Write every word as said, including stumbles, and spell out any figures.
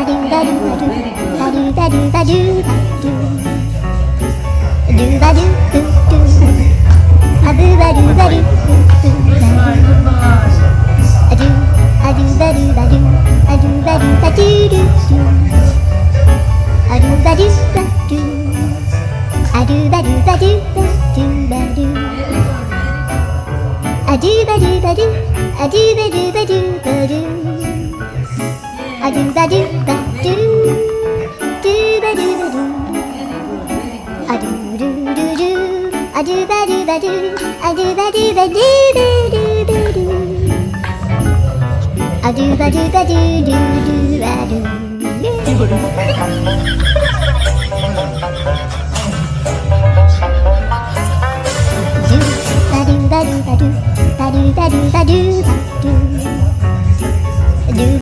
Do ba do ba do, ba do ba do ba do ba do. Do ba do do do. A do ba do ba do. A do, a do ba do ba do. A do ba do ba do do do. A do ba do ba do. A do ba do ba do ba do ba do. A do ba do ba do. A do ba do ba do ba do. A do ba do ba do, do ba do ba do. A do do do do, a do ba do ba do, a do ba do ba do ba do ba do ba do. A do ba do ba do do do ba do. Do ba do ba do ba do ba do ba do ba.